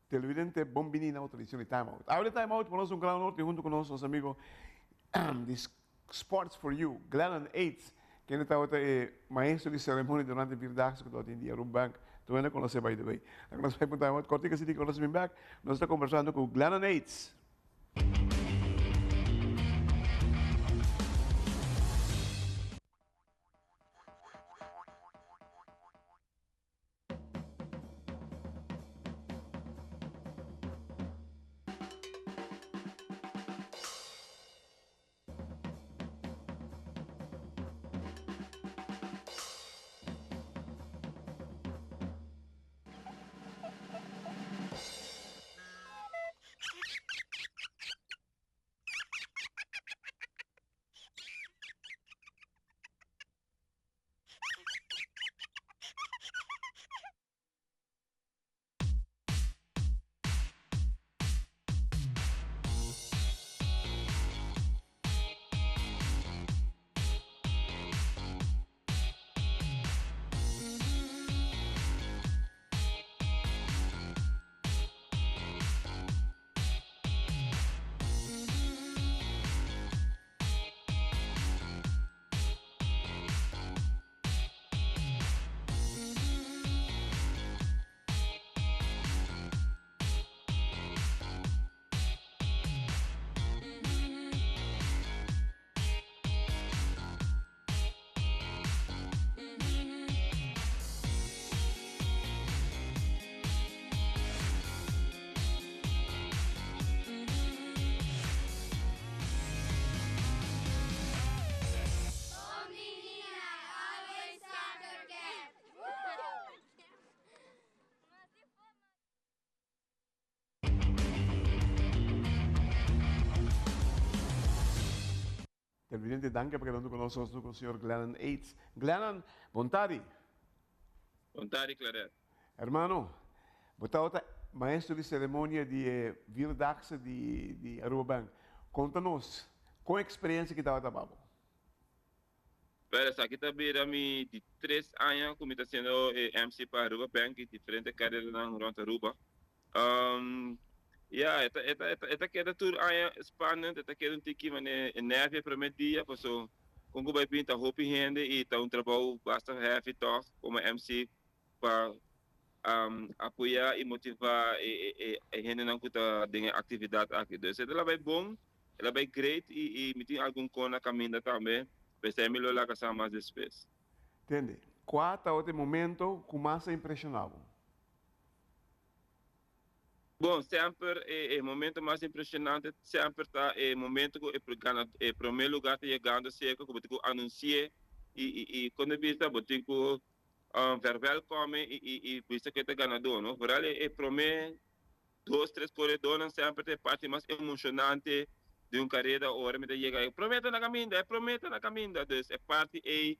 Televidente, bon bini na otro edicion di Time Out. Awe di Time Out pa nos un gran honor tin hunto cu nos nos amigo di Sports for You, Glennon Ates, kende tabata e maestro di ceremonia durante Vierdaagse cu tabatin di Aruba Bank. Tur hende a conoce by the way. Laga nos bai pa un Time Out cortico así di cu nos bin bek. Nos ta conversando cu Glennon Ates. Televidente danki pa keda huntu ku nos nos ku señor Glennon Ates. Glennon, bon tardi. Bon tardi Claret. Hermano, bo tabata maestro di ceremonia di e Vierdaagse di di Aruba Bank. Konta nos, kon experiencia ki tabata pa bo? Wel, esaki ta bira mi di tres aña ku mi ta siendo e MC pa Aruba Bank i diferente kareranan rond Aruba. Ya, e ta, e ta, e ta keda tur aña spannend, e ta keda un tiki mane e nervio e prome dia, paso kon ku bai bin ta hopi hende i ta un trabou basta heavy tòg komo MC pa apoyá i motivá e e hendenan ku ta den e aktividat aki. Dus e ta bai bon, e ta bai great i mi tin algun kon na kaminda tambe, p'esei mi lo laga sa mas despues. Tende, kua tabata e momento ku mas a impreshoná bo? Bon, semper e momento mas impresionante semper ta e momento cu e gana e prome lugar ta yegando cerca cu bo tin cu anunci'e y y y con ta bisa bo tin cu verwelkome y y y bisa cu e ta ganador no. Vooral e e prome dos tres coredornan semper ta e parti mas emocionante di un careda ora mi ta yega e prome ta na caminda e prome ta na caminda dus e parti ey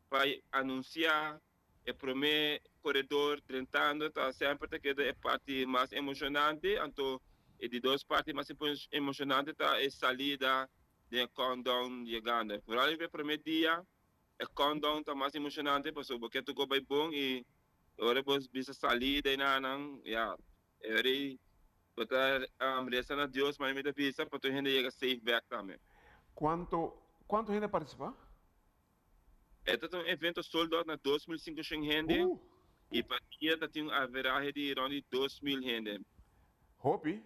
pa anuncia E promé koredor drentando ta semper ta keda e parti mas emoshonante, anto e di dos parti mas emoshonante ta e salida den e countdown yegando. Vooral riba e promé dia e countdown ta mas emoshonante pasobra bo ke tur bai bon i ora bo bisa salida i nan ya e ora ei bo ta resa na Dios manera mi ta bisa pa tur hende yega safe bek tambe. Kuanto kuanto hende a partisipá? E ta un evento sold out na 2500 hende y pa dia ta tin un averahe di rond di 2000 hende. Hopi?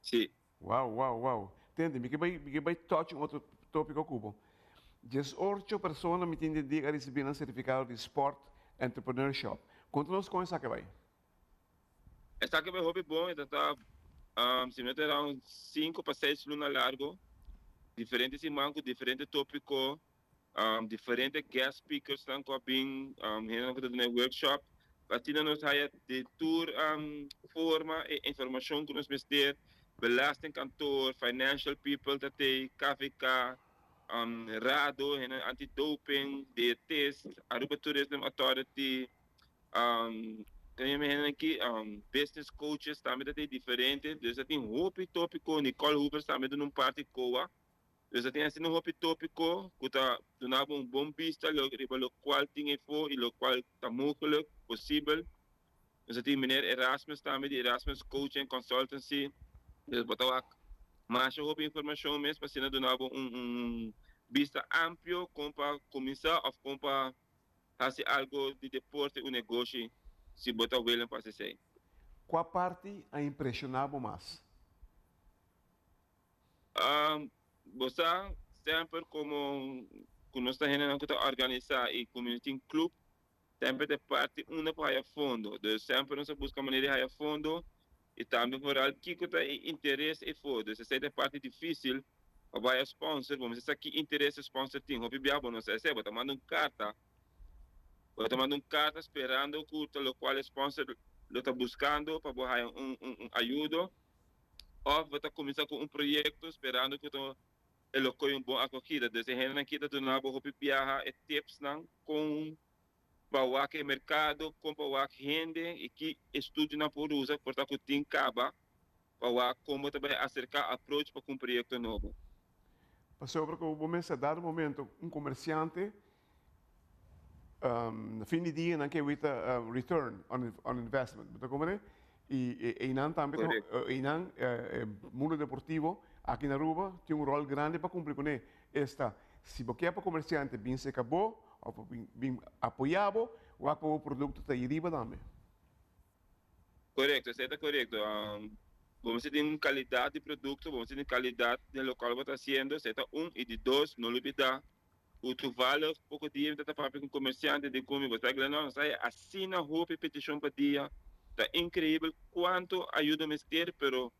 Si. Wow, wow, wow. Tende, mi ke bai, mi ke bai touch un otro topico cu bo. Diesocho persona mi tin di dia a ricibi nan certificado di Sport Entrepreneurship. Conta nos con esaki a bai. Esaki a bai hopi bon, e ta ta, si mi no ta era un cinco pa seis luna largo, diferente siman cu diferente topico, diferente guest speakers nan cu a bin, hendenan cu ta duna e workshop, pa asina nos haya di tur forma e informacion cu nos mester, belastingkantoor, financial people ta tey, KVK, RADO, hende anti-doping, dietist, Aruba Tourism Authority, Business coaches tambe ta tin diferente, dus ta tin hopi topico, Nicole Hoevers tambe duna un parti COA, dus ta tin asina hopi topico cu ta duna bo un bon bista riba locual tin efo y locual ta mogelijk, posibel. Nos tin meneer Erasmus tambe di Erasmus Coaching Consultancy. Dus bo ta wak masha hopi informacion mes pa asina duna bo un un bista amplio con pa cuminsa of con pa haci algo di deporte un negoshi si bo ta willing pa haci esey. Cua parti a impresiona bo mas? Bo sa, semper como cu nos ta hendenan cu ta organisa y cu nos tin club, semper ta e parti unda pa haya fondo. Dus semper nos a busca manera di haya fondo y tambe vooral kico ta e interes eyfo. Dus esey ta e parti dificil pa bo haya sponsor, bo mester sa ki interes e sponsor tin. Hopi bia bo no sa esey, bo ta manda un carta, bo ta manda un carta sperando cu ta locual e sponsor lo ta buscando pa bo haya un un ayudo. Of bo ta kuminsá ku un proyekto sperando ku ta e lo koy un bon akogida. Dus e hendenan ki ta duna bo hopi biaha e tipsnan kon pa wak e merkado, kon pa wak hende i ki estudionan por usa por ta ku tin kaba pa wak kon bo ta bai aserká, approach, pa ku un proyekto nobo. Pasobra ku bo mester dado momento un komersiante Na fin di dia nan ke wita return on investment, bo ta comprende? Y eynan tambe ta, eynan e mundo deportivo aki na Aruba tin un rol grandi pa cumpli cune, esta si bo ke pa comerciante bin seca bo of bin apoya bo, wak pa bo producto ta yriba tambe. Korekto, esei ta korekto. Bo mester tin un kalidat di produkto, bo mester tin kalidat den lokual bo ta hasiendo, esei ta un. I di dos, no lubidá ku toevallig poko dia mi ta papia ku un komersiante di kumi, bo sa Glenor, nos haya asina hopi petishon pa dia, ta inkreibel kuantu ayuda mester, pero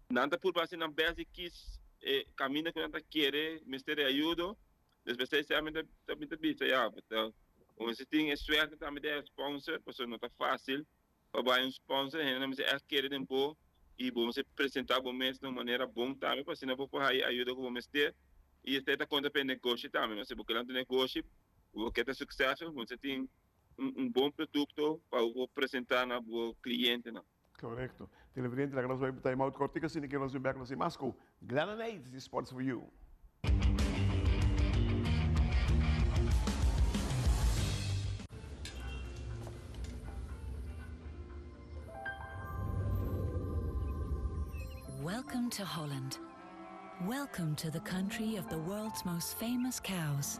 nan ta purba hasi nan bèst di kis e kaminda ku nan ta kere mester e ayudo. Despues esei mi ta mi ta bisa ya bo ta bo mester tin e suerte tambe di e sponsor pasobra no ta facil pa bai un sponsor hende nan mester echt kere den bo y bo mester presenta bo mes na un manera bon tambe pa asina bo por haya ayuda ku bo mester y esei ta konta pa e negoshi tambe no si bo ke lanta un negoshi bo ke ta successful bo mester tin un bon produkto pa bo por presenta na bo clientenan. Correcto. Televidente, laga nos bai pa time out cortico asina ke nos bin bek nos tin mas cu Glennon Aids di Sports for You. Welcome to Holland. Welcome to the country of the world's most famous cows.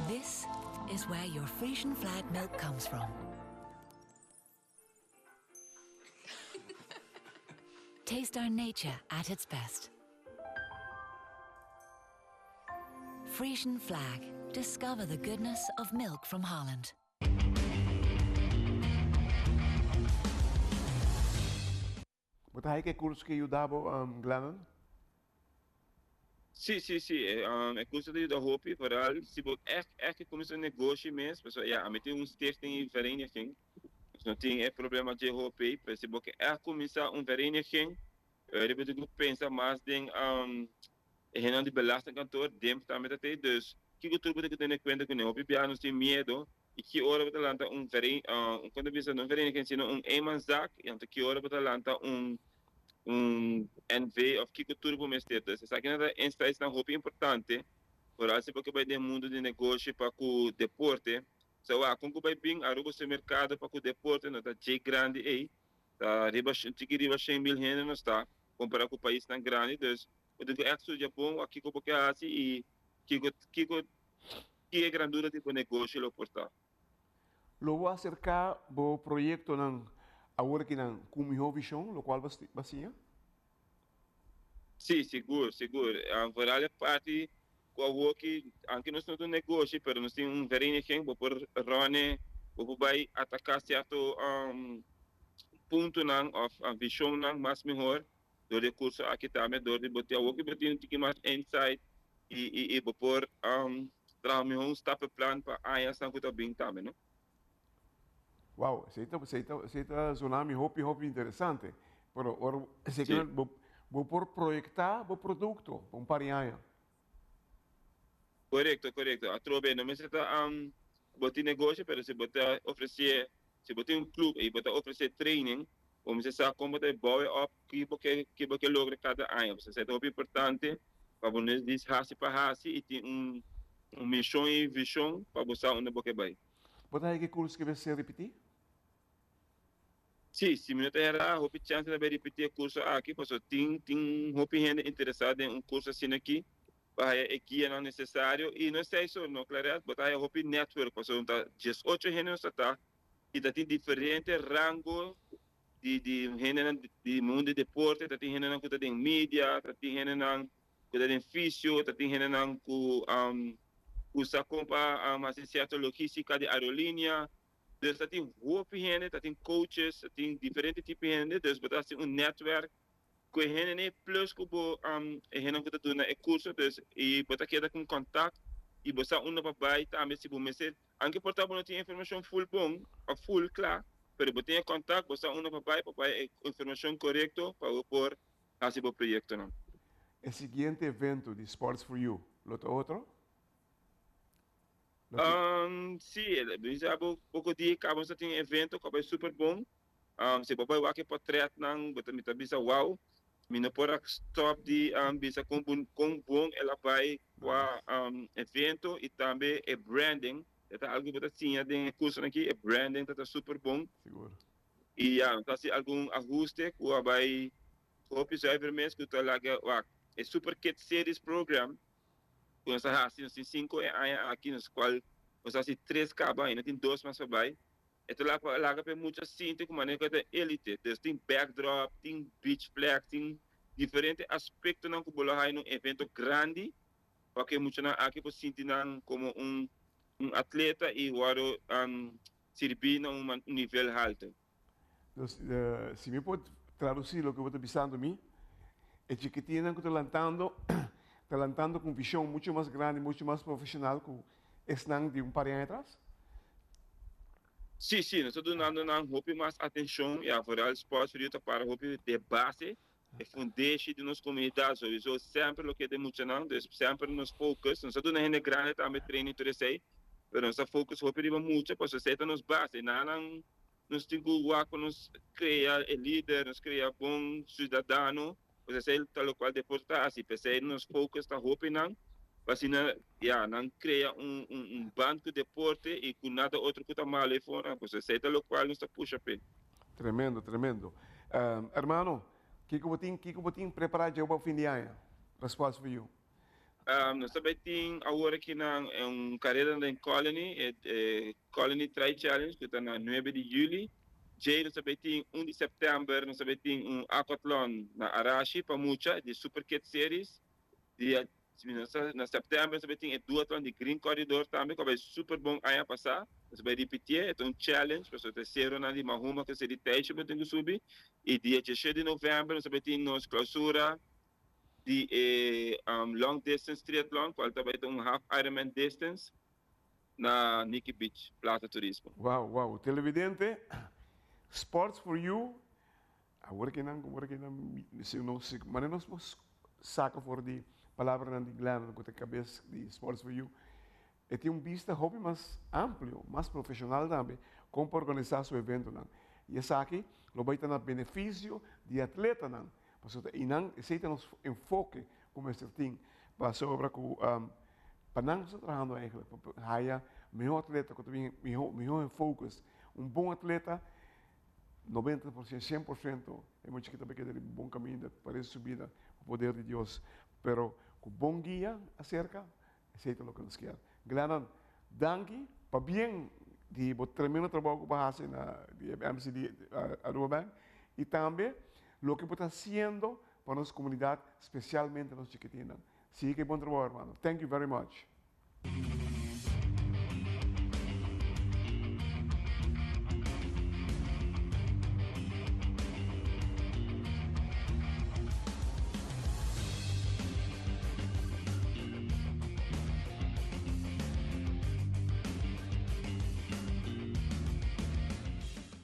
This is where your Frisian flag milk comes from. Taste our nature at its best. Frisian flag. Discover the goodness of milk from Holland. Bo ta haña ku e kurso ke yuda bo, Glennon? Sí, sí, sí. E kurso ta yuda hopi, vooral si bo ègt, ègt ke kuminsá un negoshi mes, pasobra ya, ami tin un stichting i vereniging, dus no tin e problema dje hopi, pero si bo ke ègt kuminsá un vereniging, riba di ku pensa mas den e hendenan di belastingkantoor, DIMP tambe ta tei, dus kiko tur bo tin ku tene kuenta kuné. Hopi biaha nos tin miedo i ki ora bo ta lanta un veren, kon ta bisa, no vereniging sino un eenmanszaak, i anto ki ora bo ta lanta un un NV of kiko tur bo mester. Dus esakinan ta insightsnan hopi importante, vooral si bo ke bai den mundo di negoshi pa ku deporte. So wak kon ku bai bin Aruba su merkado pa ku deporte no ta dje grandi ei, ta riba un tiki riba shen mil hende nos ta kompara ku paisnan grandi. Dus bo tin ku ègt studia bon wak kiko bo ke hasi i kiko kiko ki e grandura di bo negoshi lo por ta. Lo bo aserká bo proyektonan aworakinan ku mihó vishon, lokual bo siña? Sí, sigur, sigur. Vooral e parti ku awoki, anke nos no ta un negoshi, pero nos tin un vereniging, bo por ròne, bo por bai ataká sierto puntonan òf vishonnan mas mihor dor di e kurso aki tambe, dor di bo tin awoki bo tin un tiki mas insight i bo por traha mihó un stappenplan pa añasnan ku ta bin tambe, no? Wow, esei ta, esei ta, esei ta zona mi hopi, hopi interesante. Pero ora, esei sí. Bo, bo por proyectá bo produkto pa un par di aña. Korekto, korekto. Atrobe, no mester ta um, bo tin negoshi, pero si bo ta ofresé, si bo tin un club i bo ta ofresé training, bo mester sa kon bo ta bouw op ki bo ke, ki bo ke logra kada aña. Pasobra esei ta hopi importante pa bo no dis hasi pa hasi i tin un, un mishon i vishon pa bo sa unda bo ke bai. Bo ta haña ki kurso ke mester ripití? Sí, si mi no ta erá, hopi chance ta bai ripití e kurso aki, pasobra tin tin hopi hende interesá den un kurso asina aki pa haya e guianan nesesario. I no esei so, no, Claret, bo ta haya hopi network, pasobra ta diesocho hende nos ta ta i ta tin diferente rango di di hendenan di mundu di deporte, ta tin hendenan ku ta den media, ta tin hendenan ku ta den fisio, ta tin hendenan ku ku sa kon pa hasi sierto logístika di aerolínea. Dus ta tin hopi hende, ta tin coaches, ta tin diferente tipo hende, dus bo ta hasi un netwerk ku e hendenan plus ku bo e hendenan ku ta duna e kurso, dus i bo ta keda ku un kontakt i bo sa unda pa bai tambe si bo mester, anke por ta bo no tin informashon ful bon òf ful kla, pero bo tin e kontakt, bo sa unda pa bai pa bai e informashon korekto pa bo por hasi bo proyektonan. E siguiente evento di Sports for You lo ta otro? Sí, mi sa bo poko dia kaba nos ta tin evento ku a bai super bon. Si bo bai wak e potretnan bo ta mi ta bisa wow. Mi no por a stop di bisa kon kon bon el a bai kua evento i tambe e branding. E ta algu ku bo ta siña den e kursonan aki, e branding ta ta super bon. I ya, nos ta hasi algun ahuste ku a bai hopi zuiver mes ku ta laga wak e Super Kids Series program. Ku nos a hasi, nos tin sinku e aña aki, nos kual nos a hasi tres kaba i no tin dos mas pa bai. E ta laga laga pa e mucha sinti ku manera ku e ta elite. Dus tin backdrop, tin beach flag, tin diferente aspektonan ku bo lo haya na un evento grandi pa ku e muchanan aki por sinti nan komo un un atleta i wòrdu sirbí na un nivel haltu. Dus, si mi por traduci loke bo ta bisando mi, e chikitinnan ku ta lantando, ta lantando ku un vision mucho mas grandi, mucho mas profesional ku esnan di un par di aña atras? Sí, sí, nos ta dunando nan hopi mas atencion, ya, vooral Sports Rio ta para hopi de base, e fundeshi di nos comunidad, sowiso semper loke ta e muchanan, dus semper nos focus, nos ta duna hende grandi tambe training tur esey, pero nos ta focus hopi riba mucha, pasobra esey ta nos base, nan Nos tin ku wak pa nos krea e lider, nos krea bon siudadano, pues esei ta lokual deporte ta hasi. P'esei nos focus ta hopi nan, pa asina ya nan krea un un band ku deporte i ku nada otro ku ta malo ei for nan. Pues esei ta lokual nos ta pusha p'e. Tremendo, tremendo. Hermano, kiko bo tin, kiko bo tin prepará dje pa fin di aña? Respuesta for you. Nos ta bay tin awor aki na un careda den Colony, e Colony Tri Challenge cu ta na nuebe di juli. Djey nos ta bay tin un di september nos ta bay tin un aquathlon na Arashi pa mucha di Super Kids Series. Dia na september nos ta bay tin e duathlon di Green Corridor tambe cu a bay super bon aña pasa. Nos ta bay ripitié, e ta un challenge pasobra ta e seronan di Mahuma cu Seri Teishi bo tin cu subi. Y dia dieshe di november nos ta bay tin nos clausura di e long distance triathlon cual ta bay ta un half Ironman distance na Nikki Beach, Plaza Turismo. Wow, wow. Televidente, Sports for You, awor ke nan, awor ke nan, si nos, manera nos por saca for di palabranan di Glenn cu ta cabes di Sports for You, E tin un bista hopi mas amplio, mas profesional tambe kon pa organisa su eventonan. Y esaki lo bay ta na beneficio di atletanan, pasobra ta eynan esey ta nos enfoke cu mester tin pasobra cu pa nan nos ta trahando eigenlijk, pa haya miho atleta cu ta bin miho miho enfocus. Un bon atleta 90%, 100% e mucha ki ta bay keda riba bon caminda pa resto su bida cu poder di Dios, pero cu bon guia acerca. Esei ta loke nos kier. Glennon, danki pa bien di bo tremendo trabou ku bo a hasi na di e MCD Aruba Bank i tambe loke bo ta hasiendo pa nos komunidat, spesialmente nos chikitinnan. Sigui ku e bon trabou, hermano. Thank you very much.